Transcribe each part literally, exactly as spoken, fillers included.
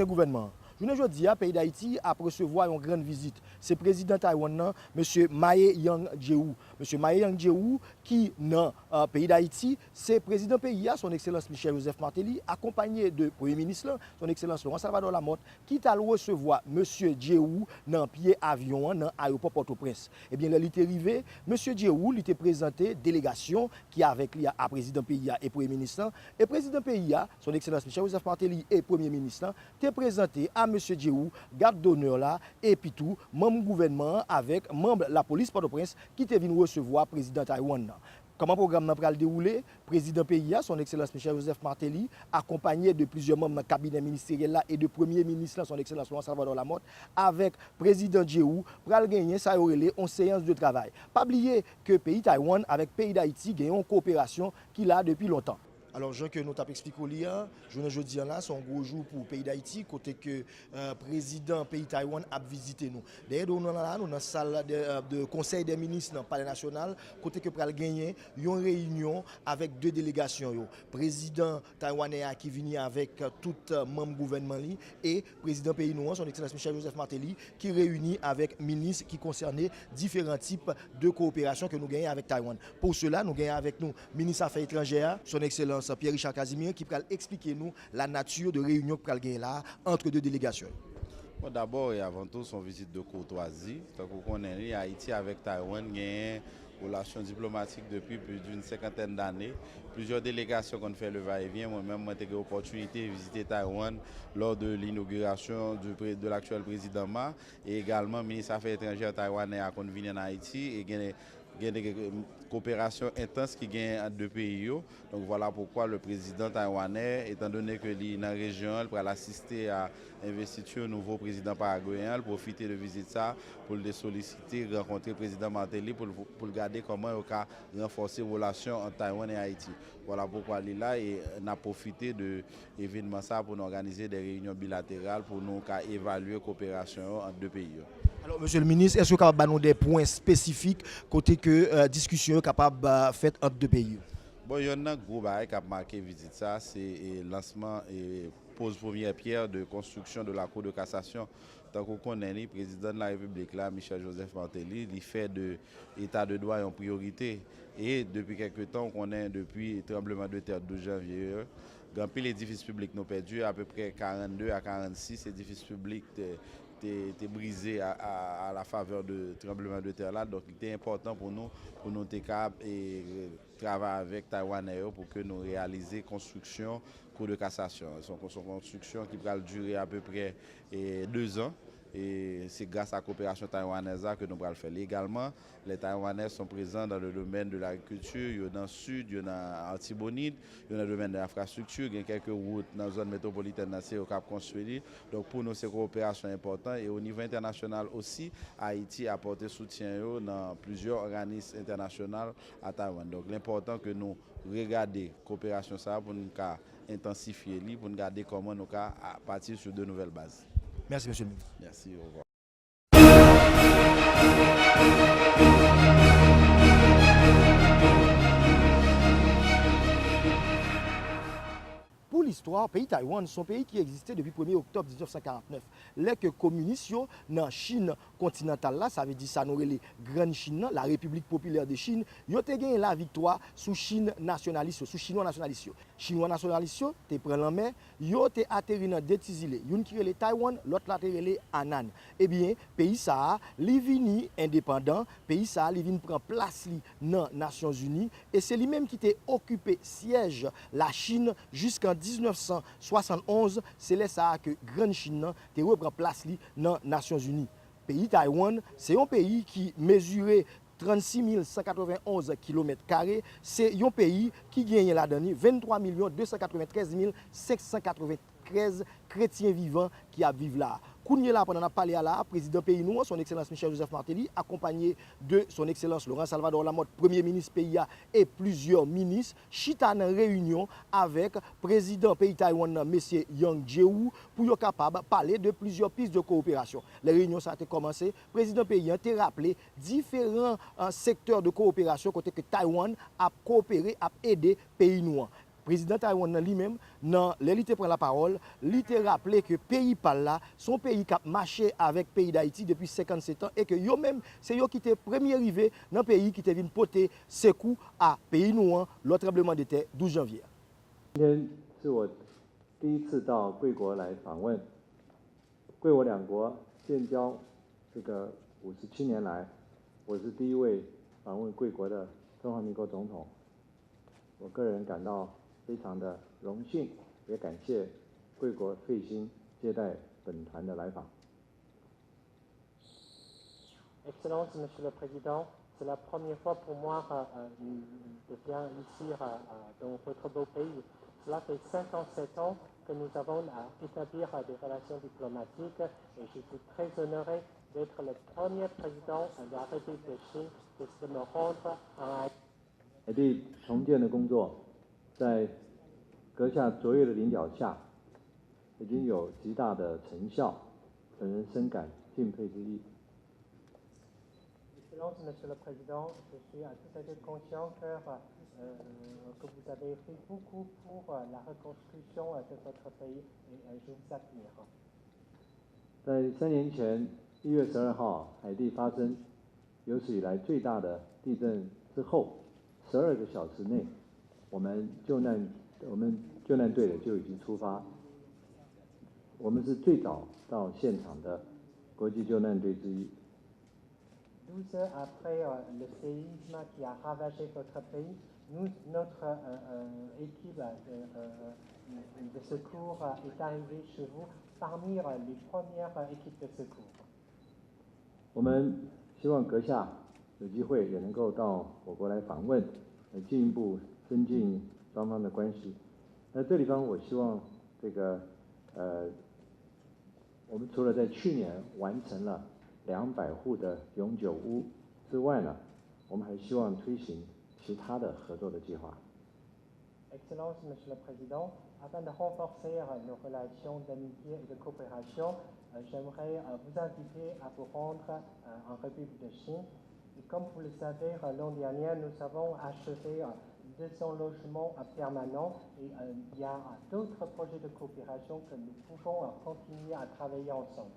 Gouvènman an. Jounen jodi a, peyi Dayiti ap resevwa yon grann vizit. Se prezidan Taiwan nan, mesye Mae Yang Jeou. Mesye Mae Yang Jeou, ki nan, eh, peyi Dayiti, se prezidan peyi a, Son Ekselans Michel Joseph Martelly, akonpaye de premye minis lan, Son Ekselans Laurent Salvador Lamothe, ki t al resevwa mesye Jeou nan pye avyon an nan ayewopò Pòtoprens. Ebyen, lè li te rive, mesye Jeou, li te prezante delegasyon ki avèk li a, a prezidan peyi a e premye minis lan. E prezidan peyi a, Son Ekselans Michel Joseph Martelly, e premye minis lan, te prezante a mesye Jeou gad donè la, epi tou manm gouvènman an avèk manm lapolis Pòtoprens ki te vin resevwa prezidan Taiwan nan. Kòman pwogram nan pral dewoule? Prezidan peyi a, Son Ekselans Michel Joseph Martelly, akonpaye de plizyè manm nan kabinè ministeryèl la e de premye minis lan, Son Ekselans Laurent Salvador Lamothe, avèk prezidan Jeou, pral genyen sa yo rele yon seyans de travay. Pa bliye ke peyi Taiwan avèk peyi Dayiti gen yon kowoperasyon ki la depi lontan. Alò, jan ke nou t ap eksplike w li a, jounen jodi a la, se yon gwo jou pou peyi Dayiti, kote ke, eh, prezidan peyi Taiwan ap vizite nou. Dèyè do nou la, nou nan sal de, eh, de Konsèy dè Minis nan Palè Nasyonal, kote ke pral genyen yon reyinyon avèk de delegasyon yo. Prezidan taywanè a ki vini avèk, eh, tout, eh, manm gouvènman li e prezidan peyi nou an, Son Ekselans Michel Joseph Martelly, ki reyini avèk minis ki konsène diferan tip de kowoperasyon ke nou genyen avèk Taiwan. Pou sela, nou genyen avèk nou minis afè etranjè a, Son Ekselans Pierre Richard Casimir, ki pral eksplike nou la nature de reyinyon ki pral genyen la a, ant de delegasyon yo. Bon, dabò e avan tou, se yon vizit de koutwazi. Tankou w konnen li, Ayiti avèk Taiwan genyen relasyon diplomatik depi plus d'une cinquantaine d'années. Plizyè delegasyon konn fè le va e vyen. Mwen menm, mwen te gen opòtinite vizite Taiwan lors de l'inauguration du pré-, de l'actuel président Ma. E egalman, minis afè etranjè taywanè a konn vini ann Ayiti e gen, gen de koperasyon entans ki gen ant de peyi yo. Donc voilà pourquoi le président taïwanais, étant donné que li nan rejyon an, li pral asiste a envestiti nouvo prezidan paragweyen an, li pwofite de vizit sa pou l te solisite, rankontre prezidan Martelly pou l, pou l gade kòman yo ka ranfòse relasyon ant Taiwan e Ayiti. Voilà pourquoi li la e n ap pwofite de evènman sa pou nou òganize de reyinyon bilateral pou nou ka evalye koperasyon yo ant de peyi yo. Alò, mesye le minis, èske w kapab ba nou de pwen espesifik kote ke, eh, diskisyon yo kapab, eh, fèt ant de peyi yo? Bon, yonn nan gwo bagay k ap make vizit sa, se, eh, lansman, eh, poz premyè pyè de konstriksyon de la Cour de cassation. Tankou w konnen li, prezidan de la Repiblik la, Michel Joseph Martelly, li fè de eta de dwa yon priyorite. E depi kèlke tan, w konnen depi tranbleman de tè douz janvye yo, gen anpil edifis piblik nou pèdi, apeprè karannde a karannsis edifis piblik te, te, te brize a, a, à la faveur de tranbleman de tè la. Donk, li te enpòtan pou nou, pou nou te ka, e, travay avèk Taywanè yo pou ke nou reyalize konstriksyon Kou de Kasasyon. Se yon, se yon konstriksyon ki pral dire apeprè, e, de zan. E se gras a koperasyon taywanèz la ke nou pral fè l. Egalman, les Taiwanais sont présents dans le domaine de l'agriculture, yo nan Sid, yo nan Artibonit, yo nan domèn de enfrastrikti, gen kèlke wout nan zòn metwopolitèn nan, se yo k ap konstwi li. Donk, pou nou, se koperasyon enpòtan. E o nivo entènasyonal osi, Ayiti apòte soutyen yo nan plizyè òganis entènasyonal a Taiwan. Donk, l enpòtan ke nou regade koperasyon sa a pou n ka entansifye li, pou n gade kòman nou ka, a, partir sur de nouvelles bases. Merci, monsieur le ministre. Merci, au revoir. Pou listwa, peyi Taywann se yon peyi ki egziste depi premye oktòb diznèf san karant nèf, lè ke kominis yo nan Chin kontinantal la, sa vle di sa nou rele Grann Chin nan, la République Populaire de Chine, yo te genyen laviktwa sou Chin nasyonalis yo, sou Chinwa nasyonalis yo. Chinwa nasyonalis yo te pran lanmè, yo te ateri nan de ti zile, youn ki rele Taywann, lòt la te rele Anan. Ebyen, peyi sa a, li vini endepandan, peyi sa a, li vin pran plas li nan Nasyonzini, e se li menm ki te okipe syèj Lachin jiskan diznèf san swasannonz, se lè sa a ke Grann Chin nan te repran plas li nan Nasyonzini. Peyi Taywann, se yon peyi ki mezire trannsis mil san katrevenonz kilomèt kare, se yon peyi ki genyen ladan li venntwa milyon de san katreventrèz mil senk san katreventrèz kretyen vivan ki ap viv la a. Kounye la, pandan n ap pale a la a, prezidan peyi nou an, Son Ekselans Michel Joseph Martelly, akonpanye de Son Ekselans Laurent Salvador Lamothe, premye minis peyi a, e plizyè minis, chita nan reyinyon avèk prezidan peyi Taywann nan, mesye Yang Jeou, pou yo kapab pale de plizyè pis de kowoperasyon. Lè reyinyon sa a te kòmanse, prezidan peyi an te raple diferan, eh, sektè de kowoperasyon kote ke Taywann ap kowopere, ap ede peyi nou an. Prezidan Taiwan nan li menm, nan lè li te pran lapawòl, li te raple ke peyi pa l la, se yon peyi k ap mache avèk peyi Dayiti depi senkannsetan e ke yo menm, se yo ki te premye rive nan peyi ki te vin pote sekou a peyi nou an lò tranblemanntè douz janvye a. 今天是我第一次到贵国来访问。贵国两国建交这个五十七年来，我是第一位访问贵国的中华民国总统。我个人感到非常的荣幸，也感谢贵国费心接待本团的来访。 Excellence, Monsieur le Président, c'est la première fois pour moi euh, euh, de venir ici euh, euh, dans votre beau pays. Cela fait cinq ans, sept ans que nous avons euh, établi euh, des relations diplomatiques et je suis très honoré d'être le premier président de la République de Chine de se me rendre en Haïti. 海地重建的工作在阁下卓越的领导下，已经有极大的成效，本人深感敬佩之意。 Excellence, Monsieur le Président, je suis tout à fait conscient que, euh, que vous avez fait beaucoup pour euh, la reconstruction euh, de votre pays et euh, je vous admire. 在三年前，一月十二号，海地发生有史以来最大的地震之后，十二个小时内，我们救难我们救难队的就已经出发。我们是最早到现场的国际救难队之一。 Douze heures après euh, le séisme qui a ravagé votre pays, nous, notre euh, euh, équipe euh, de, euh, de secours euh, est arrivée chez vous parmi euh, les premières euh, équipes de secours. 我们希望阁下有机会也能够到我国来访问，来进一步增进双方的关系。那这地方我希望这个呃，我们除了在去年完成了两百户的永久屋之外呢，我们还希望推行其他的合作的计划。 Excellence, Monsieur le Président, afin de renforcer nos relations d'amitié et de coopération, j'aimerais vous inviter à vous rendre en République de Chine. Et comme vous le savez, l'an dernier, nous avons achevé deux cents logements permanents et il y a d'autres projets de coopération que nous pouvons continuer à travailler ensemble.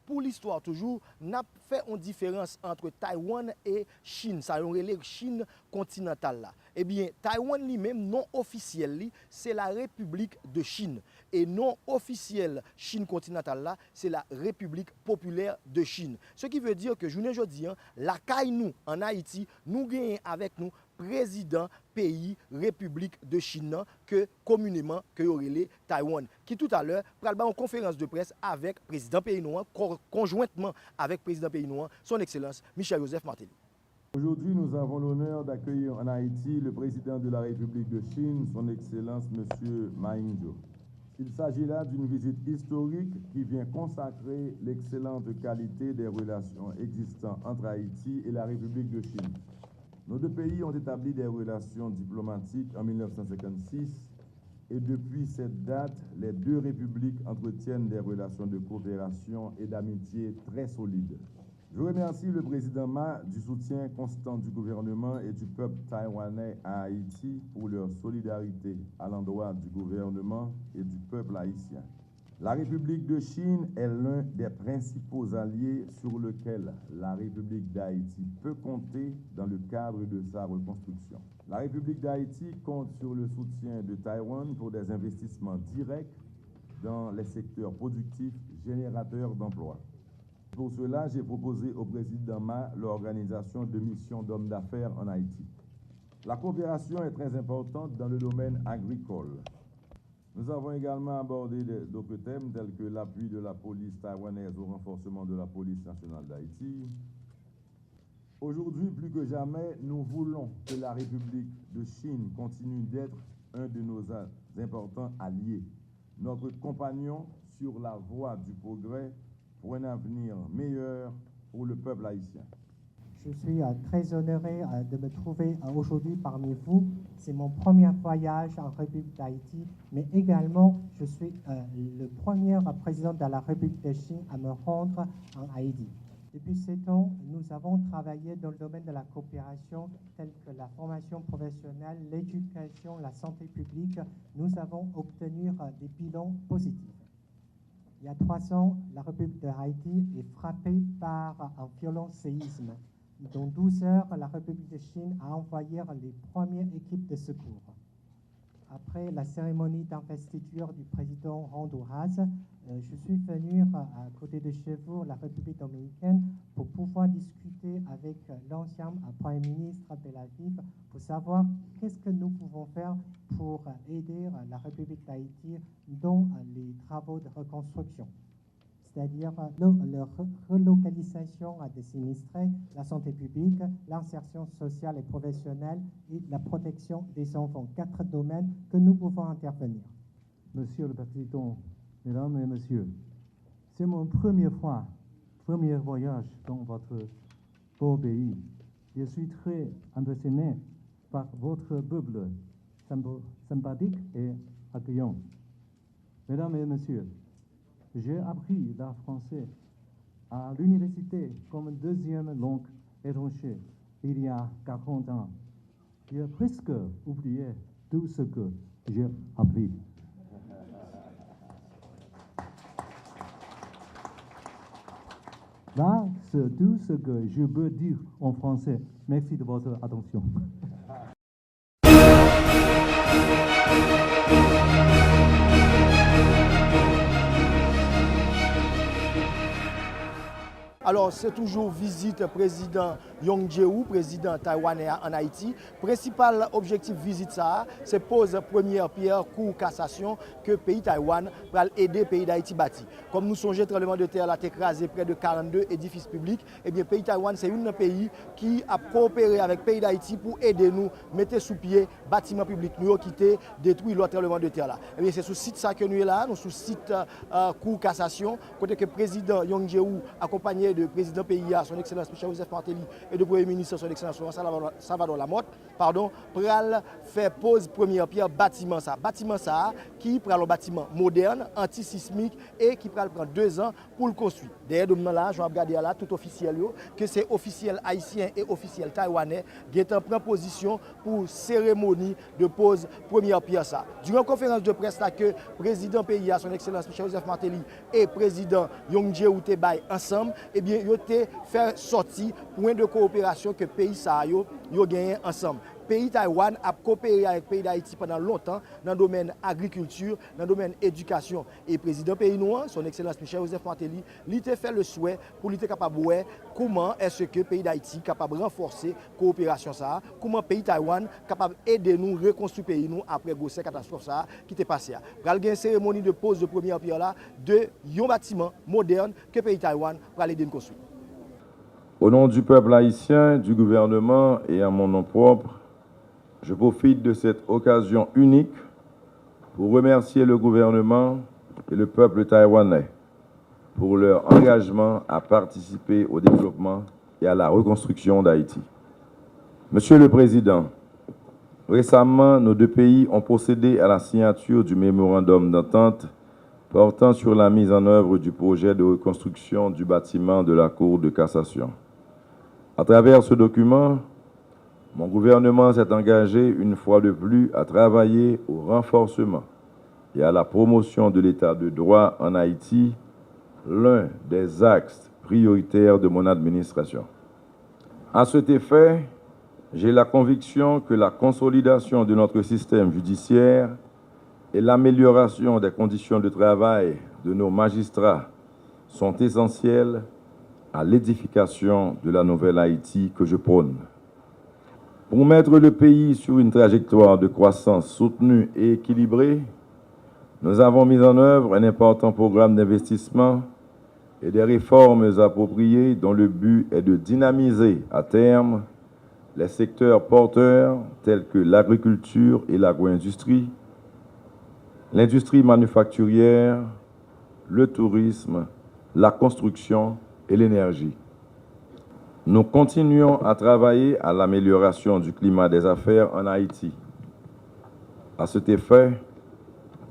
Pou listwa toujou, n ap fè yon diferans ant Taiwan e Chin, sa yo rele Chin kontinantal la. Ebyen, Taiwan li menm, non ofisyèl li, se la République de Chine. E non ofisyèl Chin kontinantal la, se la République populaire de Chine. Ce qui veut dire que jounen jodi an, lakay nou, ann Ayiti, nou genyen avèk nou prezidan peyi Repiblik de Chin nan, ke komineman ke yo rele Taiwan, ki toutalè pral bay yon konferans de près avèk prezidan peyi nou an, konjwentman avèk prezidan peyi nou an, Son Excellence Michel Joseph Martelly. Aujourd'hui, nous avons l'honneur d'accueillir en Haïti le président de la République de Chine, Son Excellence Monsieur Ma Ying-jeou. Il s'agit là d'une visite historique qui vient consacrer l'excellente qualité des relations existant entre Haïti et la République de Chine. Nos deux pays ont établi des relations diplomatiques en mille neuf cent cinquante-six et depuis cette date, les deux républiques entretiennent des relations de coopération et d'amitié très solides. Je remercie le président Ma du soutien constant du gouvernement et du peuple taïwanais à Haïti pour leur solidarité à l'endroit du gouvernement et du peuple haïtien. La République de Chine est l'un des principaux alliés sur lequel la République d'Haïti peut compter dans le cadre de sa reconstruction. La République d'Haïti compte sur le soutien de Taïwan pour des investissements directs dans les secteurs productifs générateurs d'emplois. Pour cela, j'ai proposé au président Ma l'organisation de missions d'hommes d'affaires en Haïti. La coopération est très importante dans le domaine agricole. Nous avons également abordé d'autres thèmes tels que l'appui de la police taïwanaise au renforcement de la police nationale d'Haïti. Aujourd'hui, plus que jamais, nous voulons que la République de Chine continue d'être un de nos importants alliés, notre compagnon sur la voie du progrès pour un avenir meilleur pour le peuple haïtien. Je suis euh, très honoré euh, de me trouver euh, aujourd'hui parmi vous. C'est mon premier voyage en République d'Haïti, mais également je suis euh, le premier président de la République de Chine à me rendre en Haïti. Depuis sept ans, nous avons travaillé dans le domaine de la coopération telles que la formation professionnelle, l'éducation, la santé publique. Nous avons obtenu euh, des bilans positifs. Il y a trois ans, la République de Haïti est frappée par un violent séisme. Dans douze heures, la République de Chine a envoyé les premières équipes de secours. Après la cérémonie d'investiture du président Hondo Haas, euh, je suis venu euh, à côté de chez vous, la République dominicaine, pour pouvoir discuter avec euh, l'ancien euh, Premier ministre Belaviv pour savoir qu'est-ce que nous pouvons faire pour euh, aider euh, la République d'Haïti dans euh, les travaux de reconstruction, c'est-à-dire euh, le- la re- relocalisation euh, des sinistrés, la santé publique, l'insertion sociale et professionnelle et la protection des enfants. Quatre domaines que nous pouvons intervenir. Monsieur le Président, Mesdames et Messieurs, c'est mon première fois, premier voyage dans votre beau pays. Je suis très impressionné par votre peuple sympa- sympathique et accueillant. Mesdames et Messieurs, j'ai appris le français à l'université comme deuxième langue étrangère il y a quarante ans. J'ai presque oublié tout ce que j'ai appris. Là, c'est tout ce que je peux dire en français. Merci de votre attention. Alò, se toujou vizit prezidan Young Jae-woo, prezidan taywanè a, ann Ayiti. Prensipal objektif vizit sa a, se poz premyè pyè kou kasasyon ke peyi Taywann pral ede peyi Dayiti bati. Kòm nou sonje, tranblemanntè a te kraze prè de karannde edifis piblik, ebyen, peyi Taywann se youn nan peyi ki ap kowopere avèk peyi Dayiti pou ede nou mete sou pye batiman piblik nou yo ki te detwi lò tranblemanntè a la. Ebyen, se sou sit sa ke nou ye la, nou sou sit kou kasasyon, kote ke prezidan Young Jae-woo, akonpanye de prezidan peyi a, Son Ekselans Michel Joseph Martelly, e de premye minis, Son Ekselans Laurent Salvador Lamothe, padon, pral fè poz premyè pyè batiman sa. Batiman sa a, ki pral yon batiman modèn, anti-sismik e ki pral pran de zan pou l konstwi. Dèyè do m nan la, jan w ap gade a la, tout ofisyèl yo, ke se ofisyèl ayisyen e ofisyèl taywanè, gentan pran pozisyon pou seremoni de poz premyè pyè sa. Diran konferans de près la ke prezidan peyi a, Son Ekselans Michel Joseph Martelly, e prezidan Young Jae-woo te bay ansanm, ebyen, yo te fè sòti pwen de kowoperasyon ke peyi sa a yo, yo genyen ansanm. Peyi Taywann ap kowopere avèk peyi Dayiti pandan lontan nan domèn agrikilti, nan domèn edikasyon. E prezidan peyi nou an, Son Ekselans Michel Joseph Martelly, li te fè le swè pou li te kapab wè kouman èske peyi Dayiti kapab ranfòse kowoperasyon sa a, kouman peyi Taywann kapab ede nou rekonstwi peyi nou apre gwosè katastwòf sa a ki te pase a. Pral gen seremoni de poz de premyè pyè la de yon batiman modèn ke peyi Taywann pral ede n konstwi. Au nom du peuple haïtien, du gouvernement et à mon nom propre, je profite de cette occasion unique pour remercier le gouvernement et le peuple taïwanais pour leur engagement à participer au développement et à la reconstruction d'Haïti. Monsieur le Président, récemment, nos deux pays ont procédé à la signature du mémorandum d'entente portant sur la mise en œuvre du projet de reconstruction du bâtiment de la Cour de cassation. À travers ce document, mon gouvernement s'est engagé une fois de plus à travailler au renforcement et à la promotion de l'état de droit en Haïti, l'un des axes prioritaires de mon administration. À cet effet, j'ai la conviction que la consolidation de notre système judiciaire et l'amélioration des conditions de travail de nos magistrats sont essentielles à l'édification de la nouvelle Haïti que je prône. Pour mettre le pays sur une trajectoire de croissance soutenue et équilibrée, nous avons mis en œuvre un important programme d'investissement et des réformes appropriées dont le but est de dynamiser à terme les secteurs porteurs tels que l'agriculture et l'agro-industrie, l'industrie manufacturière, le tourisme, la construction et l'énergie. Nous continuons à travailler à l'amélioration du climat des affaires en Haïti. À cet effet,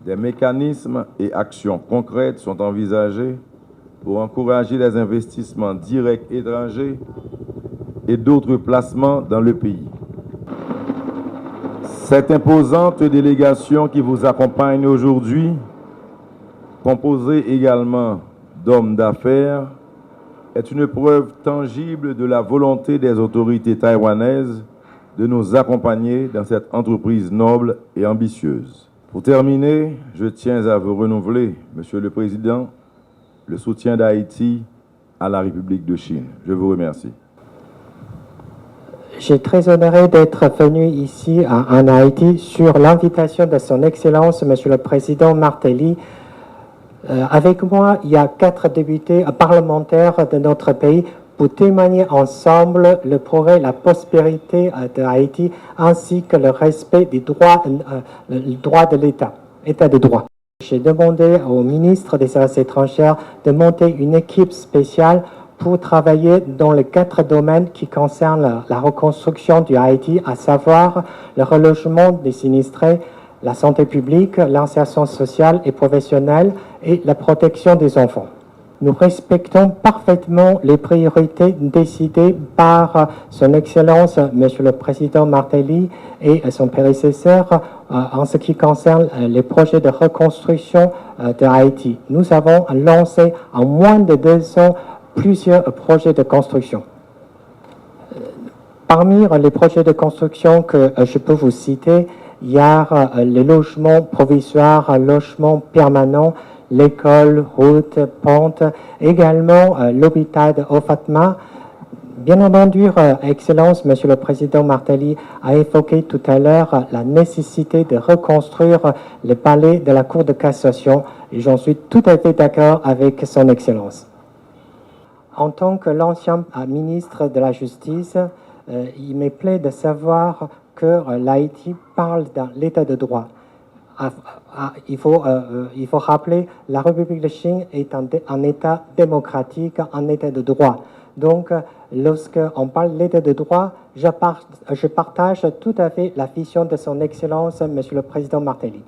des mécanismes et actions concrètes sont envisagés pour encourager les investissements directs étrangers et d'autres placements dans le pays. Cette imposante délégation qui vous accompagne aujourd'hui, composée également d'hommes d'affaires, est une preuve tangible de la volonté des autorités taïwanaises de nous accompagner dans cette entreprise noble et ambitieuse. Pour terminer, je tiens à vous renouveler, Monsieur le Président, le soutien d'Haïti à la République de Chine. Je vous remercie. Je suis très honoré d'être venu ici à- en Haïti sur l'invitation de Son Excellence, Monsieur le Président Martelly. Euh, avec moi, il y a quatre députés, euh, parlementaires de notre pays pour témoigner ensemble le progrès, la prospérité, euh, de Haïti, ainsi que le respect des droits, euh, le droit de l'État, État de droit. J'ai demandé au ministre des Affaires étrangères de monter une équipe spéciale pour travailler dans les quatre domaines qui concernent la, la reconstruction du Haïti, à savoir le relogement des sinistrés, la santé publique, l'insertion sociale et professionnelle et la protection des enfants. Nous respectons parfaitement les priorités décidées par, euh, Son Excellence, euh, Monsieur le Président Martelly et, euh, son prédécesseur, euh, en ce qui concerne, euh, les projets de reconstruction, euh, de Haïti. Nous avons lancé en moins de deux ans plusieurs projets de construction. Parmi, euh, les projets de construction que, euh, je peux vous citer, il y a, euh, les logements provisoires, euh, logements permanents, l'école, route, pente, également, euh, l'hôpital de Ofatma. Bien entendu, euh, Excellence, Monsieur le Président Martelly a évoqué tout à l'heure, euh, la nécessité de reconstruire, euh, le palais de la Cour de cassation. Et j'en suis tout à fait d'accord avec Son Excellence. En tant que l'ancien, euh, ministre de la Justice, euh, il me plaît de savoir que, euh, l'Haïti parle dans l'état de droit. Ah, ah, il faut, euh, euh, il faut rappeler, la République de Chine est un dé- un État démocratique, un État de droit. Donc, euh, lorsque on parle d'état de droit, je par- je partage tout à fait la vision de Son Excellence, Monsieur le Président Martelly.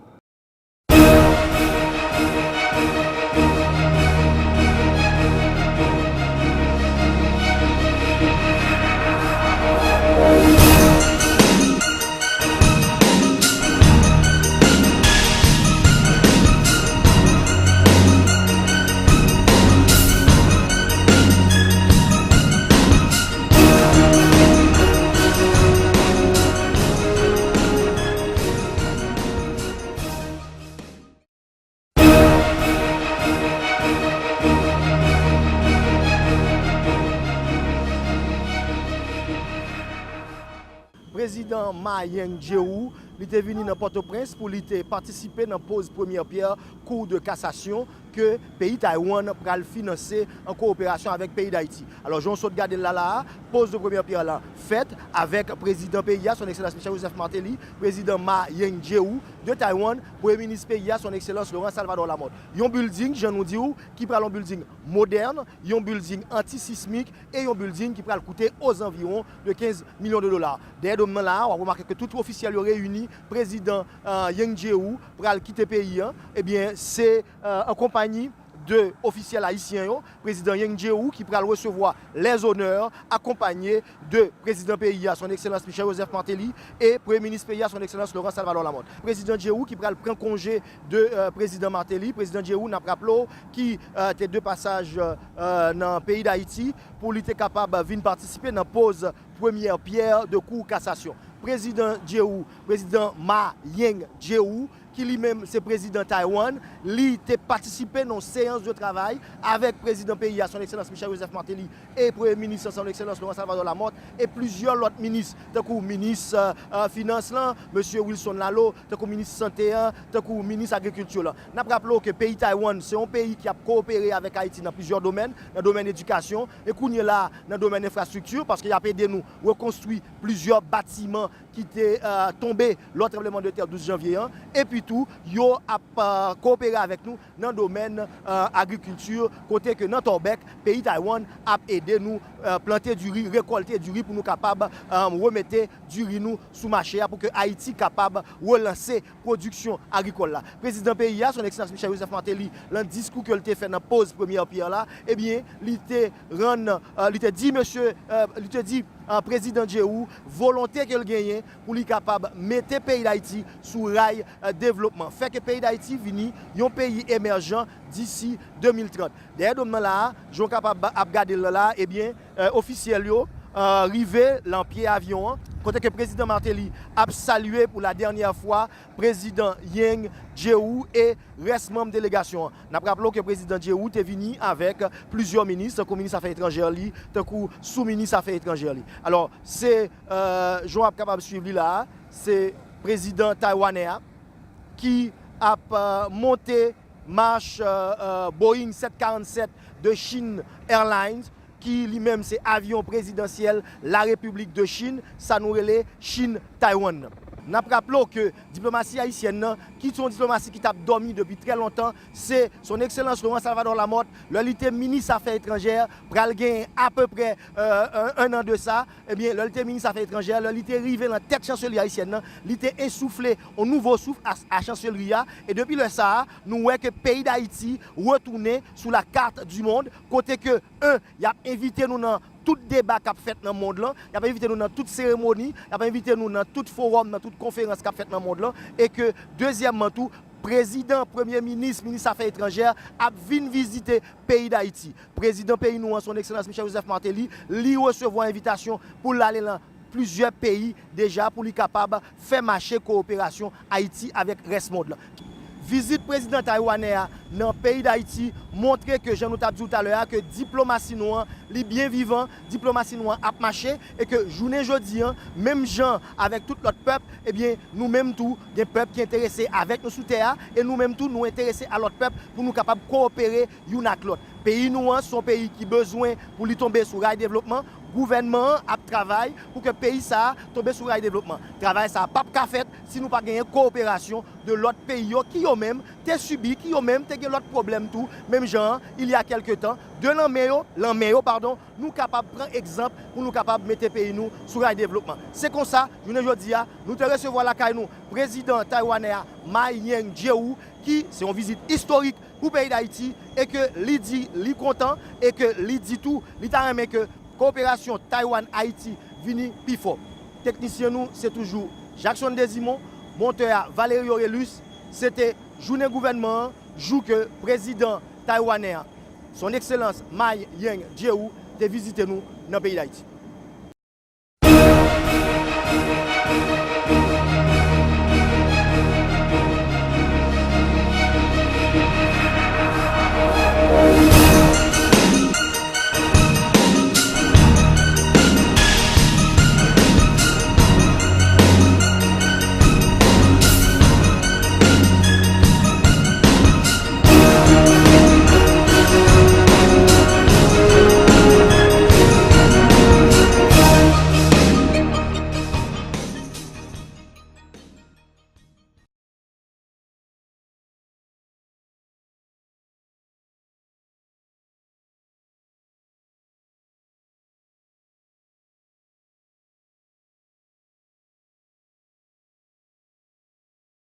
Prezidan Ma Ying-jeou, li te vini nan Pòtoprens pou li te patisipe nan poz premyè pyè Cour de cassation ke peyi Taiwan pral finanse an kowoperasyon avèk peyi Dayiti. Alò, jan w sot gade l la, la a, poz de premyè pyè la fèt avèk prezidan peyi a, Son Ekselans Michel Joseph Martelly, prezidan Ma Ying-jeou de Taiwan, premye minis peyi a, Son Ekselans Laurent Salvador Lamothe. Yon bilding, jan nou di w, ki pral yon bilding modèn, yon bilding antisismik e yon bilding ki pral koute ozanviwon de kenz milyon de dola. Dèyè dòm nan la a, w ap remake ke tout ofisyèl yo reyini, prezidan, euh, Ying-jeou pral kite peyi a, ebyen, se, euh, an konpayi de ofisyèl ayisyen yo, prezidan Ying-jeou ki pral resevwa lèzonè akonpaye de prezidan peyi a, Son Ekselans Michel Joseph Martelly, e premye minis peyi a, Son Ekselans Laurent Salvador Lamothe. Prezidan Jeou ki pral pran konje de, euh, prezidan Martelly. Prezidan Jeou, n ap raple w, ki, euh, te de pasaj, euh, nan peyi Dayiti pou li te kapab vin patisipe nan poz premyè pyè de Kou Kasasyon. Prezidan Jeou, prezidan Ma Ying-jeou, ki li menm se prezidan Taiwan, li te patisipe nan yon seyans de travay avèk prezidan peyi a, Son Ekselans Michel Joseph Martelly, e premye minis an, Son Ekselans Laurent Salvador Lamothe, e plizyè lòt minis, tankou minis, euh, euh, finans lan, mesye Wilson Lalo, tankou minis sante an, tankou minis agrikilti lan. N ap raple w ke peyi Taiwan se yon peyi ki ap kowopere avèk Ayiti nan plizyè domèn, nan domèn edikasyon, e kounye la a, nan domèn enfrastrikti, paske y ap ede nou rekonstwi plizyè batiman ki te, euh, tonbe lò tranblemanntè douz janvye an, epi Tou, yo ap, euh, kowopere avèk nou nan domèn, euh, agrikilti, kote ke nan Tòbèk, peyi Taiwan ap ede nou, euh, plante diri, rekòlte diri pou nou kapab, euh, remete diri nou sou mache a pou ke Ayiti kapab relanse pwodiksyon agrikòl la. Prezidan peyi a, Son Ekselans Michel Joseph Martelly, lan diskou ke l te fè nan poz premyè pyè la, ebyen, li te rann, euh, li te di mesye, euh, li te di, euh, prezidan Djewu, volonte ke l genyen pou li kapab mete peyi Dayiti sou ray, euh, devlopman. Fè ke peyi Dayiti vini yon peyi emèjan disi de mil trant. Dèyè dòm nan la a, jan w kapab ap gade l la, ebyen, euh, ofisyèl yo, euh, rive lan pye avyon an, kote ke prezidan Martelly ap salye pou la dènyè fwa prezidan Yang Djewu e rès manm delegasyon an. N ap raple w ke prezidan Djewu te vini avèk plizyè minis, tankou minis afè etranjè li, tankou sou minis afè etranjè li. Alò, se, euh, jan w ap kapab swiv li la a, se prezidan taywanè a ki ap, euh, monte mach, euh, euh, Boeing sèt karannsèt de Chine Airlines, ki li menm se avyon prezidansyèl Larepiblik de Chin, sa nou rele Chine Taiwan nan. N ap raple w ke diplomasi ayisyèn nan, ki se yon diplomasi ki t ap dòmi depi trè lontan, se Son Ekselans Laurent Salvador Lamothe, lè li te minis afè etranjè, pral gen apeprè, euh, un, un an de sa, ebyen, lè li te minis afè etranjè, lè li te rive lan tèt chanselri ayisyèn nan, li te ensoufle yon nouvo souf a, a chanselri a, e depi lè sa a, nou wè ke peyi Dayiti retounen sou la carte du monde, kote ke, un, y ap envite nou nan tout deba k ap fèt nan mond lan, y ap envite nou nan tout seremoni, y ap envite nou nan tout fowòm, nan tout konferans k ap fèt nan mond lan, e ke, dezyèmman tou, prezidan, premye minis, minis afè etranjè ap vin vizite peyi Dayiti. Prezidan peyi nou an, Son Ekselans Michel Joseph Martelly, li resevwa envitasyon pou l ale lan plizyè peyi deja pou li kapab fè mache kowoperasyon Ayiti avèk rès mond lan. Vizit prezidan taywanè a nan peyi Dayiti montre ke, jan nou t ap di w talè a, ke diplomasi nou an, li byen vivan, diplomasi nou an ap mache, e ke jounen jodi an, menm jan avèk tout lòt pèp, ebyen, nou menm tou, gen pèp ki enterese avèk nou sou tè a, e nou menm tou, nou enterese a lòt pèp pou nou kapab kowopere youn ak lòt. Peyi nou an, se yon peyi ki bezwen pou li tonbe sou ray devlopman. Gouvènman an ap travay pou ke peyi sa a tonbe sou ray devlopman. Travay sa a p ap ka fèt si nou pa genyen kowoperasyon de lòt peyi yo ki yo menm te sibi, ki yo menm te gen lòt pwoblèm tou, menm jan an, il y a quelque temps, de lanmen yo, lanmè yo, padon, nou kapab pran egzanp pou nou kapab mete peyi nou sou ray devlopman. Se konsa, jounen jodi a, nou te resevwa lakay nou prezidan taywanè a, Ma Ying-jeou, ki se yon vizit istorik pou peyi Dayiti, e ke li di li kontan, e ke li di tou, li ta renmen ke kowoperasyon Taywann-Ayiti vini pi fò. Teknisyen nou, se toujou Jackson Desimon, montè a, Valerio Relus, se te jounen gouvènman an, jou ke prezidan taywanè a, Son Ekselans Ma Ying-jeou, te vizite nou nan peyi Dayiti.